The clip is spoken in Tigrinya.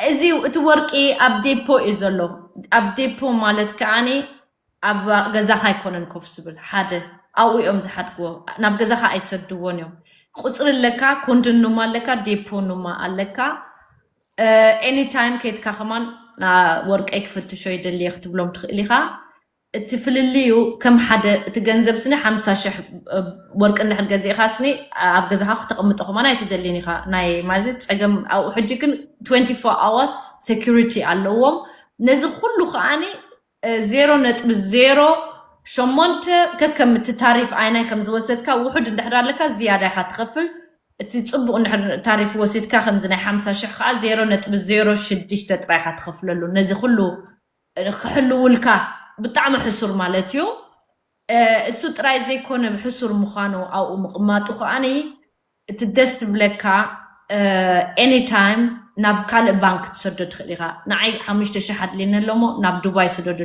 እዚ እቲ ወርቂ ኣብ ዴፖ እዩ ዘሎ። ኣብ ዴፖ ማለት ከዓኒ ኣብ ገዛኻ ኣይኮነን ኮፍ ዝብል። ሓደ ኣብኡ እዮም ዝሓድግዎ፣ ናብ ገዛኻ ኣይሰድዎን እዮም። ቁፅሪ ኣለካ፣ ኮንዶን ኑማ ኣለካ፣ ዴፖ ኑማ ኣለካ። ኤኒታይም ከይድካ ከማን ወርቀይ ክፍትሾ ይደልየ ክትብሎም ትኽእል ኢኻ። እቲ ፍልልዩ ከም ሓደ እቲ ገንዘብ ስኒ ሓምሳ ሽሕ ወርቂ እንድሕር ገዚእኻ ስኒ ኣብ ገዛኻ ክተቐምጦ ከማን ኣይትደልን ኢኻ። ናይ ማለት ፀገም ኣብኡ ሕጂ ግን ትወንቲ ፎር ኣዋርስ ሴኩሪቲ ኣለዎም። ነዚ ኩሉ ከዓኒ ዜሮ ነጥቢ ዜሮ ሸሞንተ ከከም እቲ ታሪፍ ኣይናይ ከም ዝወሰድካ ውሑድ እንድሕር ኣለካ ዝያዳ ኢኻ ትኸፍል። እቲ ፅቡቕ እንድሕር ታሪፍ ወሲድካ ከምዚ ናይ ሓምሳ ሽሕ ከዓ ዜሮ ነጥቢ ዜሮ ሽዱሽተ ጥራይ ኢኻ ትኸፍለሉ። ነዚ ኩሉ ክሕልውልካ ብጣዕሚ ሕሱር ማለት እዩ። እሱ ጥራይ ዘይኮነ ብሕሱር ምዃኑ ኣብኡ ምቕማጡ ከዓኒ እቲ ደስ ዝብለካ ኤኒታይም ናብ ካልእ ባንክ ትሰዶ ትኽእል ኢኻ። ንዓይ ሓሙሽተ ሽሕ ኣድልየኒ ኣሎ እሞ ናብ ዱባይ ስደዱለይ።